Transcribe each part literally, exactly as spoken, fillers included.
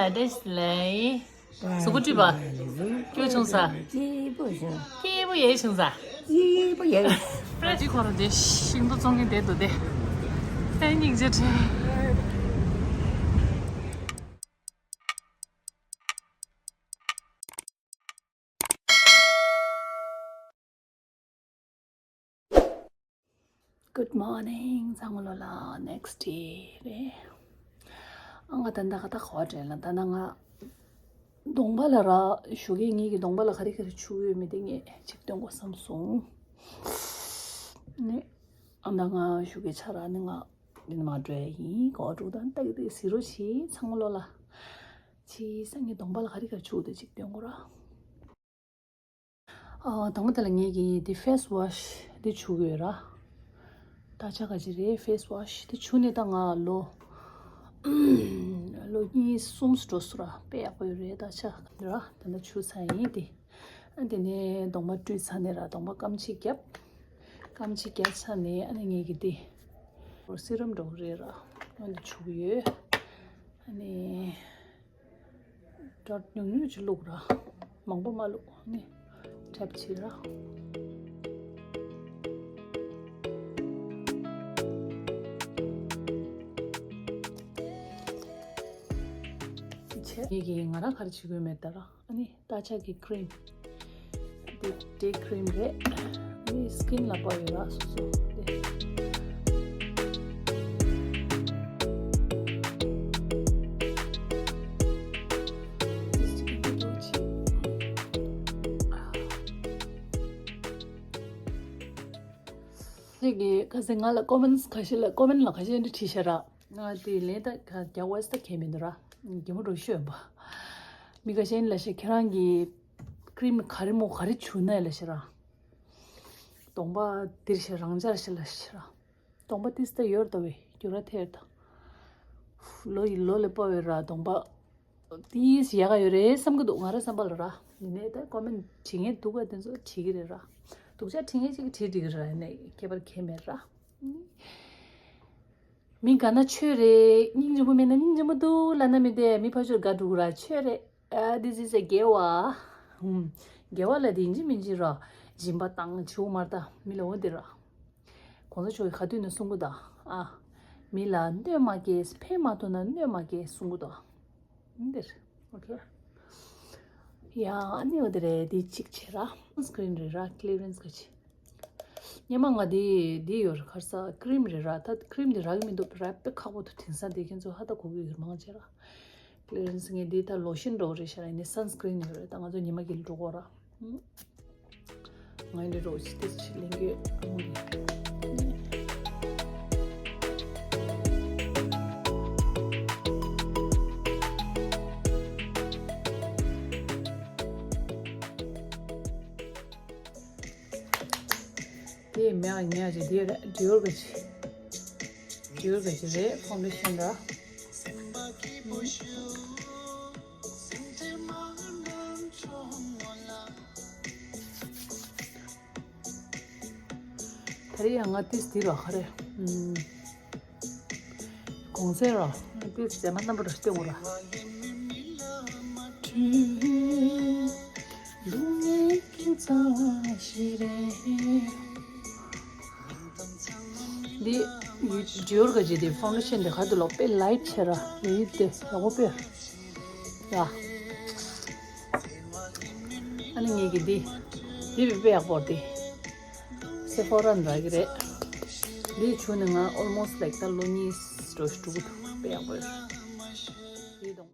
ཨ་དེ་ལས། གཟུགས་པོ་བཀྲུས་པ། སྐྱོ་བྱུང་ས། སྐྱིད་པོ་བྱུང་། སྐྱིད་པོ་ཡེ་བྱུང་ས། སྐྱིད་པོ་ཡེ། ར་ཅི་ཁོ་ར་དེ་ཤིང་ཏོག་བཙོང་མཁན་དེ་འདུག་སྟེ། ཨེ་སྙིང་རྗེ་ཁྲེ། Good morning. ཚང་མ་ལོ་ལ་next day རེད། ཨ་ང་ད་ལྟ་ག་ད་ག་བ་དྲན་ལ་ད་ན་ང་གདོང་པ་ལ་ར་ཞུ་གི་ངེད་ཀྱི་གདོང་པ་ལ་ག་རེ་ག་རེ་བྱུག་ཡོད་མེད་དེ་ངས་ཅིག་སྟོན་དགོས་བསམ་སོང་། ནི་ཨ་ད་ང་ཞུ་གི་ཆ་ར་ནི་ང་འདི་ནི་མ་འགྲོ་ཡ་ཡིན་གོ་འགྲོ་དང་ལྟ་གི་དེ་ཟི་རོ་ཞིག་ཚང་མ་ལོ་ལ། ཅི་སང་ངའི་གདོང་པ་ལ་ག་རེ་ག་རེ་བྱུག་དེ་ཅིག་སྟོན་དགོས་ར། ཨ་དང་པོ་དེ་ལ་ངེད་ཀྱིས་འདི་face wash འདི་བྱུག་ཡོད་ར། ད་ཆ་ག་ཅི་རེད། face wash འདི་བྱུག་ནས་ད་ང་ལོ་ལོ་གཉིས་གསུམ་འགྲོ་སོང་ར། དཔེ་ཡག་པོ་ཡོད་རེད། ད་ཆ་ར་ད་ལྟ་བྱུག་ཚར་ཡིན་དེ། ཨ་དེ་ནས་གདོང་པ་བཀྲུས་ཚར་ནས་ར་གདོང་པ་སྐམ་ཕྱིས་བརྒྱབ། སྐམ་ཕྱིས་བརྒྱབ་ཚར་ནས་ཨ་ནི་ངེད་ཀྱིས་འདི་serum འདྲ་བོ་རེད་ར། ཨ་འདི་བྱུག་ཡོད། ཨ་ནི། ཌོཊ་ཉུང་ཉུང་ཅིག་བླུགས་ར། མང་པོ་མ་བླུགས་ནི། ཊེབ་བྱེད་ར། ཆེ། ངེད་ཀྱིས་ང་རང་ག་རེ་བྱེད་དགོས་མེད་ད་ར། ཨ་ནི་ད་ཆ་གི་ཁི་རིམ། འདི་ཌེ་ཁི་རིམ་རེད། ཨ་ནི་སི་ཀིན་ལ་པ་ཡོད་ར་སོ་སོ་དེ། ཁྱེད་ཀྱིས་ཁ་སང་ང་ལ་ཀོ་མེན་ཊི་ཁ་ཤས་ལ་ཀོ་མེན་ཊི་ལ་ཁ་ཤས་འདི་བྲིས་ཤག་ར། ང་དེ་ལན་ད་ག་རྒྱག་དགོས་ས་ད་གལ་མི་འདུག་ར། གད་མོ་འགྲོ་ཤོད་པ། མི་ཁ་ཤས་ལ་ཤེ་ཁྱེད་རང་གི་ཁི་རིམ་ག་རེ་མོ་ག་རེ་བྱུག་ན་ལ་ཤེ་ར། གདོང་པ་འདིར་ཤེ་རང་འཇགས་ཤེ་ལ་ཤེ་ར། གདོང་པ་ཏིས་ད་ཡོད་ད་བས་རྒྱུ་ར་ཐེར་ད། ལོ་ཡི་ལོ་ལས་པ་བས་ར་གདོང་པ་ཏིས་ཡག་ག་ཡོད་རེད་བསམ་གི་འདུག་ང་ར་བསམ་པ་ལ་ར། ཡིན་ནའི་ད་ཀོ་མེན་ཊི་བྲིས་མཁན་འདུག་ག་དེ་ཚོ་བྲིས་གི་རེད་ར། སྡུག་ཅག་བྲིས་མཁན་ཅིག་གིས་བྲིས་བྲིས་གི་ར། ཡིན་ནའི་ཁྱད་པར་གང་མེད་ར། མི་དགའ་ན་ཆོས་རེད། སྙིང་རྗེ་པོ་མེད་ན་སྙིང་རྗེ་པོ་འདུག་ལབ་ན་མི་བདེ། མི་ཕར་ཕྱོགས་དགའ་འགྲོ་གི་ར། ཆོས་རེད། ཨ་འདི་ཟེར་ཟེར་དགེ་བ། ཧུམ། དགེ་བ་ལ་དེ་ཡིན་གཅིག་མིན་གཅིག་ར། སྦྱིན་པ་བཏང་བྱུག་མར་ད་མི་ལ་འོ་འདི་ར། གོང་ས་མཆོག་གིས་ག་དུས་ནས་གསུང་གི་ད། ཨ། མི་ལ་གནོད་མ་སྐྱེལ། ཕན་མ་ཐོགས་ན་གནོད་མ་སྐྱེལ་གསུང་གི་ད། འདིར། ཨོ་ཁེ། ཡ་ཨ་ནི་འོ་དེ་རེད། འདི་གཅིག་བྱེད་ར། སན་སི་ཀི་རིན་རེད་ར། ཀི་ལི་རན་སི་ག་ཅི། སྙེ་མ་ང་འདི་འདི་ཡོད་ར། ཁར་ས་ཀི་རིམ་རེད་ར། ད་ཀི་རིམ་འདི་རག་གི་མི་འདུག་ར། དཔེ་ཁག་པོ་འདུག་དེང་སང་འདི་ཁྱེད་ཚོ་ཧ་ད་གོ་གི་ཡོད་མང་ཆེ་ར། ཀི་ལི་རན་སི་ངས་འདི་ད་ལོ་ཤན་འདྲ་བོ་རེད་ཤག་ར། ཡིན་ནའི་སན་སི་ཀི་རིན་ཡོད་རེད། ད་ང་ཚོ་ཉི་མ་གི་འགྲོ་གོ་ར། ང་ཡི་འདྲ་བོ་ཞིག་ཏིས་ཞིག་ལེན་གྱི་ཡོད། དེ་མེད་ཉག་ཅིག་དེ་རེད། ཌི་ཡོར་གི་ཅིག་ཌི་ཡོར་གི་ཅིག་རེད། ཕའུན་ཌེ་ཤན་ར། ད་རེས་ཡང་ང་ཏིས་དེ་ར་ཧ་རེ། ཨུམ། གོང་ཚད་ར། ཏིས་རྫས་མ་རྣམ་པ་ར་སྟོན་དགོས་ར། འདི་ཌི་ཡོར་ག་ཅིག་དེ་ཕའུན་ཌེ་ཤན་དེ་ག་དུ་ལོག་དཔེ་ལའིཊ་ཆེ་ར། ཡིད་དེ་ཡག་པོ་དཔེ། ཡ། ཨ་ནི་ངེད་ཀྱི་འདི། འདི་བི་བི་ཡག་པོ་འདི། སེ་ཕོ་ར་འདྲ་གི་རེད། འདི་བྱུགས་ནས་ང་ཨོལ་མོ་སི་ལའིག་ད་ལོ་གཉིས་འགྲོ་ཞིག་འགྲོ་གི་འདུག་དཔེ་ཡག་པོ་རེད། འདི་དང་།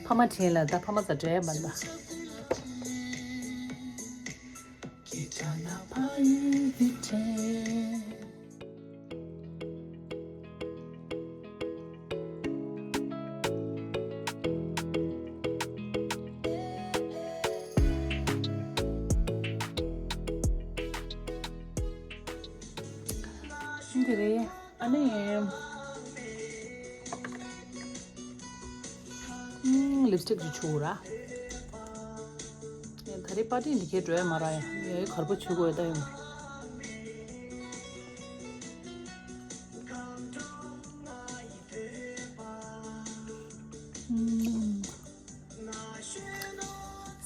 ཕ་མ་དྲན་ལ་ད་ཕ་མ་ཟ་འདྲེ་མ་ད། འདི་རེད། ཨ་ནི། ལིབ་སི་ཊིག་ཅིག་བྱུག་ར། ད་རེས་པར་ཊི་འདི་གའི་འགྲོ་ཡ་མ་རག་ཡ། ཡའི་གར་པོ་བྱུག་དགོས་ད་ཡོང་།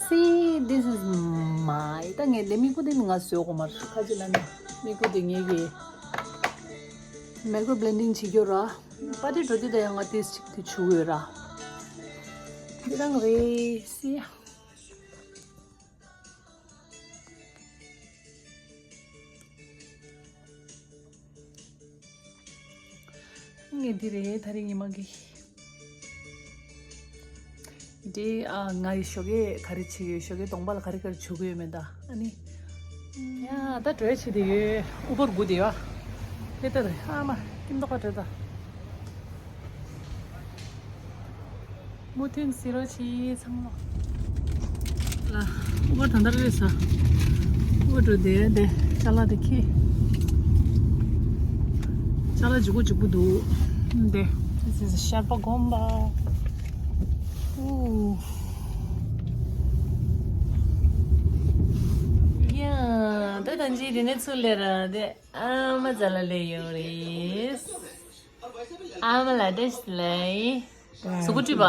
See, this is my. ད་ངས་འདི་མིག་བུ་འདི་ང་བཟོས་གོ་མ་རེད། ཁ་ཅིག་ལ་ནི་མིག་བུ་འདི་ངེད་ཀྱི་མེ་ཀོ་བི་ལེན་ཌིང་བྱེད་རྒྱུ་ར། པར་ཊི་འགྲོ་དུས་ད་ཡང་ང་ཏིས་ཅིག་དེ་བྱུག་ཡོད་ར། འདི་རང་རེད། See. ངས་འདི་རེད་ད་རེས་ཉི་མ་གི། འདི་ཨ་ང་ཡི་ཞོགས་ཀས་ག་རེ་བྱེད་ཡོད། ཞོགས་ཀས་གདོང་པ་ལ་ག་རེ་ག་རེ་བྱུག་གི་ཡོད་མེད་ད། ཨ་ནི། ཡ་ད་བྲོས་བྱེད་དེ་ཡོད། ཨུ་བར་སྒུག་དེ་ཡོད། དེ་ལྟར་ཨ་མ་ཀིམ་ཏོག་པ་བྲོས་ད། མུ་མཐུད་ཟེར་རོགས་བྱེད་ཚང་མ། ལ། ཨུ་བར་ད་ལྟ་རེད་ས། ཨུ་བར་འགྲོ་དེ་དེ་ཅ་ལག་དེ་ཁྱེར། ཅ་ལག་ལྗིད་པོ་ལྗིད་པོ་འདུག་དེ། This is ཤར་པ་དགོན་པ། ཨུ། ཡ། ད་ད་ཅི་དེ་ནས་ཚུར་ལེ་ར་དེ་ཨ་མ་ཙ་ལ་ལེ་ཡོང་རེད། ཨ་མ་ལ་བཀྲ་ཤིས་བདེ་ལེགས། གཟུགས་པོ་བཀྲུས་པ།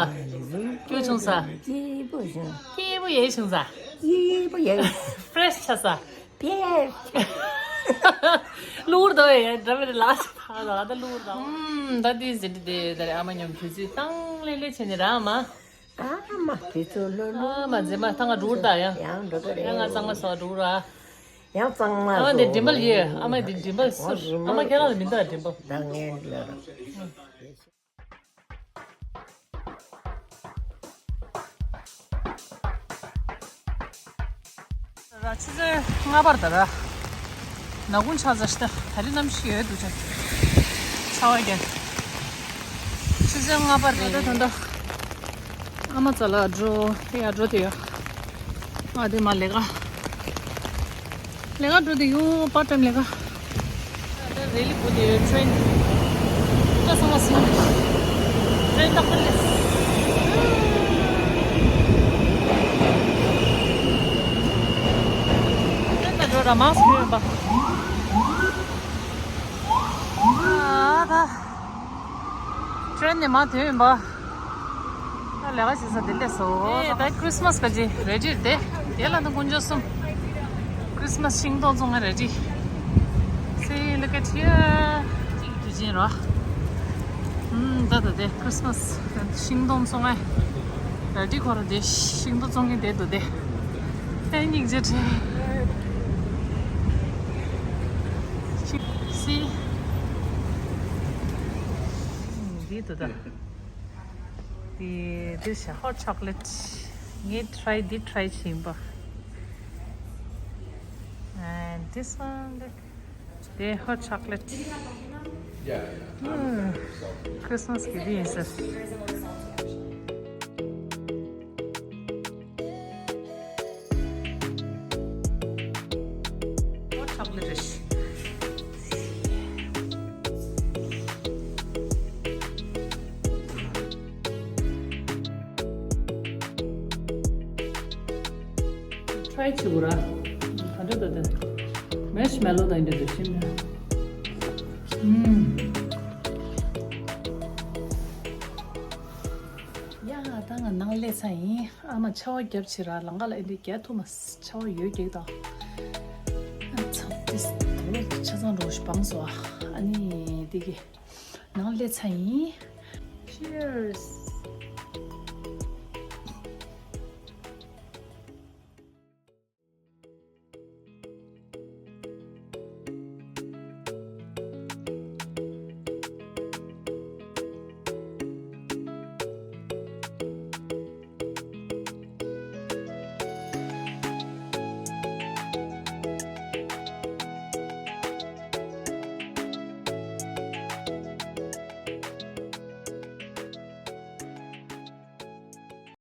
སྐྱིད་བྱུང་ས། སྐྱིད་པོ་བྱུང་། སྐྱིད་པོ་ཡེ་བྱུང་ས། སྐྱིད་པོ་ཡེ། ཕི་རེ་ཤི་ཆགས་ས། ཕི་རེ་ཤི། གློ་བུར་དུ་ཡ་འདྲ་མི་རེད་ལ་ཕ་ར་ད་གློ་བུར་དུ། ཨུམ་ད་དེ་ཟེར་དེ་ད་རེ་ཨ་མ་མཉམ་དུས་ཚོད་བཏང་ལེ་ལེ་བྱས་ནས་ར་ཨ་མ། ཨ་མ་དུས་ཚོད་ལོ་ལོ། ཨ་མ་མཛེས་མ་ད་ང་འགྲོ་གི་རེད་ད་ཡ། ཡང་འགྲོ་གི་རེད། ཡང་ང་གཙང་མ་བཟོ་འགྲོ་ར། ཡང་གཙང་མ་ཨ་མ་དེ་བཟོ། ཌིམ་པལ་ཡོད། ཨ་མ་དེ་ཌིམ་པལ་སུ། ཨ་མ་ཁྱེད་རང་ལ་མི་འདུག་ཌིམ་པལ། ད་ངས་ལབ་ར། ར་ཆུ་ཚོད་ལྔ་པར་ད་ར། ནག་ཁུང་ཆགས་ཚར་ཤི་ད། ད་རེས་གནམ་གཤིས་ཡོད་འདུག་ཅག་ཆར་པ་བརྒྱབ། ཆུ་ཚོད་ལྔ་པར་རེད། ད་ད་ད་ཨ་མ་ཙ་ལ་འགྲོ་དེ་ཡ་འགྲོ་དེ་ཡ། ང་དེ་མ་ལས་ཀ་ལས་ཀ་འགྲོ་དེ་ཡོད། པར་ཊི་ཊའིམ་ལས་ཀ་ད་རེ་ལི་བུ་དེ་ཡོད། ཊེན་ད་སོང་བ་སོང་། ཊེན་ད་པར་ལེས། ཊེན་ད་འགྲོ་ར་མ་སུ་ཡོད་པ། ཨ་ད། ཊེན་ནས་མ་ཐོན་ཡིན་པ། ད་ལས་ཀ་བྱེད་ས་དེ་ལས་སོ། ཨེ་ད་ཁྲི་སི་མ་སི་ག་ཅི་རེ་ཌི་རེད་དེ། དེ་ལ་ནི་དཀོན་མཆོག་གསུམ། ཁྲི་སི་མ་སི་ཤིང་ཏོག་བཙོང་ང་རེ་ཌི། See, look at here. གཅིག་དུས་ཆེན་རོ། ཨུམ་ད་ད་དེ་ཁྲི་སི་མ་སི་ཤིང་ཏོག་བཙོང་ང་རེ་ཌི། ཁོ་ར་དེ་ཤིང་ཏོག་བཙོང་མཁན་དེ་འདུག་དེ། ཨེ་སྙིང་རྗེ་ཁྲེ། See. འདི་འདུག་ད། འདི་འདི་ཤ་ཧོ་ཊི་ཆོ་ཀོ་ལེ་ཊི། ངས་ཊི་རའི་འདི་ཊི་རའི་བྱིན་པ། And this one, look. འདི་ཧོ་ཊི་ཆོ་ཀོ་ལེ་ཊི། ཁྲི་སི་མ་སི་གི་འདི་ཡིན་ཟེར། ཧོ་ཊི་ཆོ་ཀོ་ལེ་ཊི་རེད། ཊི་རའི་བྱེད་དགོས་ར། ག་འདྲ་འདུག་དེ། མེ་ཤི་མེ་ལོ་དང་འདྲ་འདུག་ཤིན་ཏུ། ཨུམ། ཡ་ད་ང་ནང་སླེབས་ཚར་ཡིན། ཨ་མ་ཆར་པ་བརྒྱབ་བྱས་ར། ལམ་ཁ་ལ་ཨེ་འདྲ་རྒྱག་ཐུབ་མ་སོང་། ཆར་པ་ཡོད་རྒྱག་དང་། ཨ་ཚ་ཏིས་དོ་ཆ་ཚང་འགྲོ་ཞིག་སྤངས་སོང་། ཨ་ནི་འདི་གི་ནང་སླེབས་ཚར་ཡིན། Cheers.